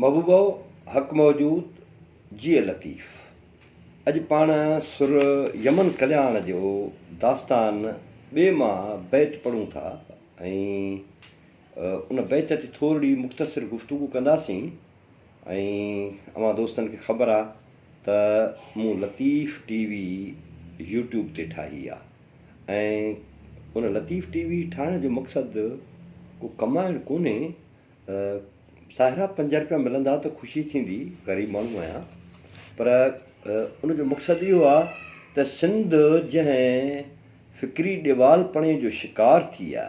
محبوبؤ حق موجود جيئي لطيف. اڄ پاڻ سر يمن ڪلياڻ جو داستان ٻئي مان بيت پڙهون ٿا ۽ ان بيت تي ٿورڙي مختصر گفتگو ڪنداسين ۽ اوهان دوستن کي خبر آ ته مون لطيف ٽي وي يوٽيوب تي ٺاهي آ ۽ ان لطيف ٽي وي ٺاهڻ جو مقصد ڪو ڪمائڻ ڪونهي ظاهر آ پنج رپيا ملندا ته خوشي ٿيندي غريب ماڻهو آهيان پر ان جو مقصد اهو آ ته سنڌ جنهن فڪري ڏيوالپڻي جو شڪار ٿي آ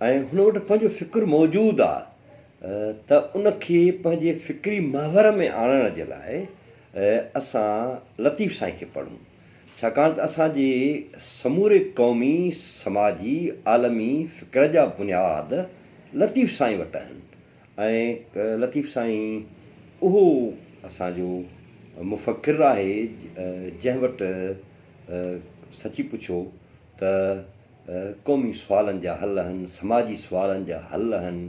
۽ هن وٽ پنهنجو فڪر موجود آ ته ان کي پنهنجي فڪري محور ۾ آڻڻ جي لاء اسان لطيف سائين کي پڙهون ڇاڪاڻ ته اسان جي سموري قومي، سماجي، عالمي فڪر جا بنياد لطيف سائين وٽ آهن ۽ لطيف سائين اهو اسان جو مفڪر آهي جنهن وٽ سچي پڇو ته قومي سوالن جا حل آهن، سماجي سوالن جا حل آهن،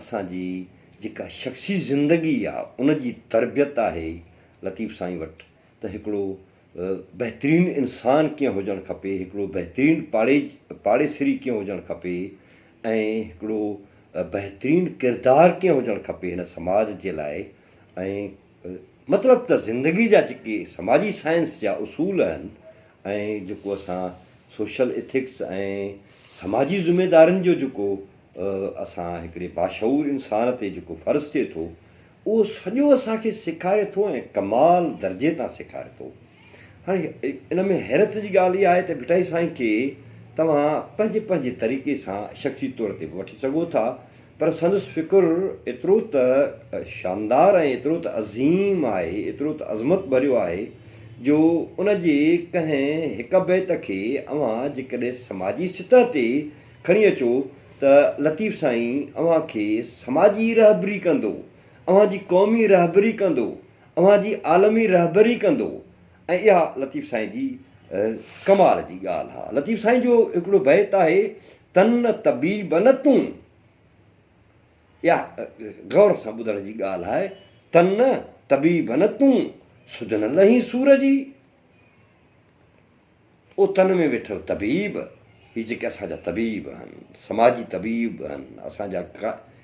اسان جي جيڪا شخصي زندگي آ ان جي تربيت آهي لطيف سائين وٽ ته هڪڙو بهترين انسان ڪيئن هجڻ کپي، هڪڙو بهترين پاڙي پاڙيسري ڪيئن هجڻ کپي ۽ هڪڙو بهترين ڪردار ڪيئن هجڻ کپي هن سماج جي لاء ۽ مطلب ته زندگي جا جيڪي سماجي سائنس جا اصول آهن ۽ جيڪو اسان سوشل ايٿڪس ۽ سماجي ذميدارين جو جيڪو اسان هڪڙي باشعور انسان تي جيڪو فرض ٿئي ٿو اهو سڄو اسان کي سيکاري ٿو ۽ ڪمال درجي تان سيکاري ٿو. هاڻي ان ۾ حيرت جي ڳالهه اها آهي ته ڀٽائي سائين کي توهان پنهنجي پنهنجي طريقي سان شخصي طور تي به وٺي سگهو ٿا پر سندس فڪر ايترو ته شاندار ۽ ايترو ته عظيم آهي، ايترو ته عظمت ڀريو آهي جو ان جي ڪنهن هڪ بيت کي اوهان جيڪڏهن سماجي سطح تي کڻي اچو ته لطيف سائين اوهان کي سماجي رهبري ڪندو، اوهان جي قومي رهبري ڪندو، اوهان جي عالمي رهبري ڪندو ۽ اها لطيف سائين جي ڪمال جي ڳالهه آهي. لطيف سائين جو هڪڙو بيت آهي، تن طبيب نه تون. اها غور سان ٻڌڻ جي ڳالهه آهي، تن طبيب نه تون، سڌ نه لهين سور جي. او تن ۾ ويٺل طبيب، هي جيڪي اسان جا طبيب آهن، سماجي طبيب آهن، اسان جا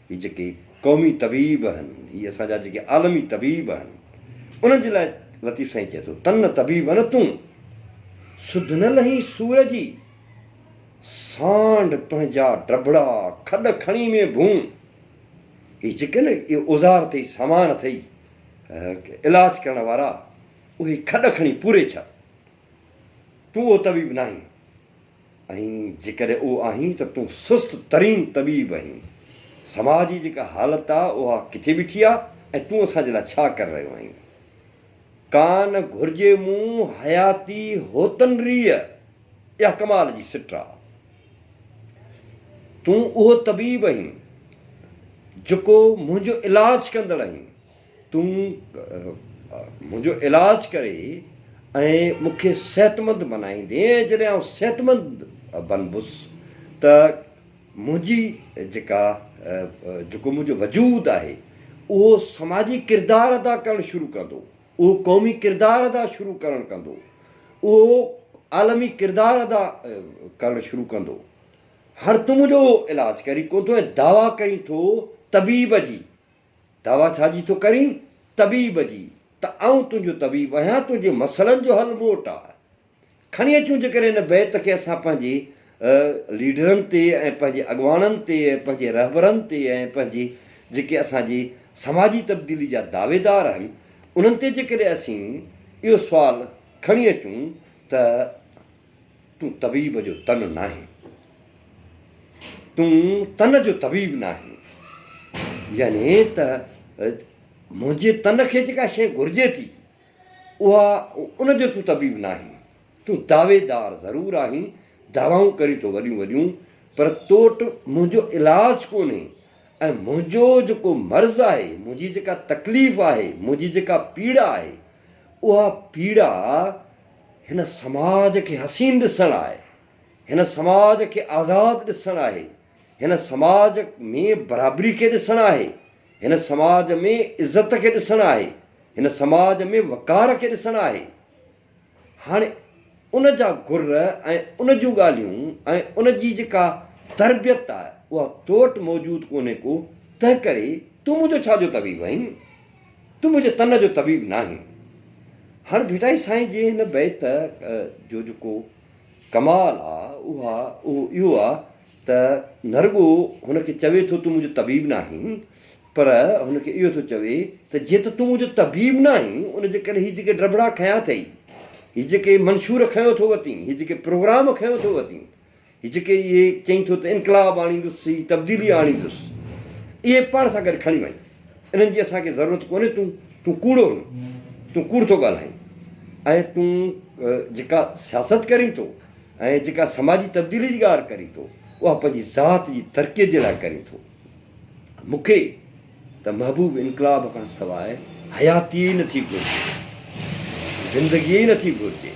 هي جيڪي قومي طبيب آهن، هي اسان جا جيڪي عالمي طبيب آهن، انهن جي لاء لطيف سائين چئي ٿو، تن طبيب نه تون، سڌ نه لهين سور جي. سانڍ پنهنجا ڊڀڙا کڏ کڻي ۾ ڀون. هي جيڪي نه اهي اوزار اٿئي، سامان اٿئي علاج ڪرڻ وارا، اهي کڏ کڻي پوري ڇڏ. تون اهو طبيب ناهين ۽ جيڪڏهن اهو آهين ته تون سست ترين طبيب آهين. سماج جي جيڪا حالت آ اها ڪٿي بيٺي آ ۽ تون اسان جي لاء ڇا ڪري رهيو آهين. ڪان گهرجي مون حياتي هوتن ريء. اها ڪمال جي سٽ آ. تون اهو طبيب آهين، جيڪو منهنجو علاج ڪندڙ آهين. تون منهنجو علاج ڪري ۽ مون کي صحتمند بنائيندين ۽ جڏهن آئون صحتمند بنبس ته منهنجي جيڪا جيڪو منهنجو وجود آهي، اهو سماجي ڪردار ادا ڪرڻ شروع ڪندو. اهو قومي ڪردار ادا شروع ڪرڻ ڪندو، اهو عالمي ڪردار ادا ڪرڻ شروع ڪندو. هاڻ تون منهنجو علاج ڪرين ڪونه ٿو ۽ دعويٰ ڪرين ٿو طبيب جي. دعويٰ ڇا جي ٿو ڪرين؟ طبيب جي ته آئون تنهنجو طبيب آهيان، تنهنجي مسئلن جو حل مون وٽ آهي. کڻي اچون جيڪڏهن هن بيت کي اسان پنهنجي ليڊرن تي ۽ پنهنجي اڳواڻن تي ۽ پنهنجي رهبرن تي ۽ پنهنجي جيڪي اسان جي سماجي تبديلي جا دعويدار آهن انهن تي جيڪڏهن اسين اهو سوال کڻي اچون ته تون طبيب جو تن ناهين تون تن جو طبيب ناهين يعني ته منهنجي تن کي جيڪا شيء گهرجي ٿي اها ان جو تون طبيب ناهين. تون دعويدار ضرور آهين، دعوائون ڪرين ٿو وڏيون وڏيون، پر تو وٽ منهنجو علاج ڪونهي ۽ منهنجو جيڪو مرض آهي، منهنجي جيڪا تڪليف آهي، منهنجي جيڪا پيڙا آهي، اها پيڙا هن سماج کي حسين ڏسڻ آهي، هن سماج کي آزاد ڏسڻ آهي، هن سماج ۾ برابري کي ڏسڻ آهي. هن سماج ۾ عزت کي ڏسڻ آهي، هن سماج ۾ وقار کي ڏسڻ آهي. هاڻي ان جا گر ۽ ان جون ڳالهيون ۽ ان جي جيڪا تربيت آهي اها تو وٽ موجود ڪونهي ڪو، تنهنڪري تون منهنجو ڇا جو طبيب آهين؟ تون منهنجي تن جو طبيب ناهين. هاڻي ڀٽائي سائين جي هن بيت جو جيڪو ڪمال آ اها اهو اهو آ ته نه رڳو هن کي چوي ٿو تون منهنجو طبيب ناهين پر هن کي اهو ٿو چوي ته جيئن ته تون منهنجو طبيب ناهين ان جي ڪري هي جيڪي ڊڀڙا کنيا اٿئي، هي جيڪي منشور کنيو ٿو وتين، هي جيڪي پروگرام کنيو ٿو وتين، هي جيڪي اهي چئين ٿو ته انقلاب آڻيندس، هي تبديلي آڻيندس، اهي پاڻ سان گڏ کڻي وڃ، انهن جي اسان کي ضرورت ڪونهي، تون تون ڪوڙو آهين، تون ڪوڙ ٿو ڳالهائين ۽ تون جيڪا سياست ڪرين ٿو ۽ جيڪا سماجي تبديلي جي ڳالهه ڪرين ٿو اها پنهنجي ذات جي ترقي جي لاء ڪرين ٿو. مون کي ته محبوب انقلاب کان سواء حياتي ئي نٿي گهرجي، زندگي ئي نٿي گهرجي.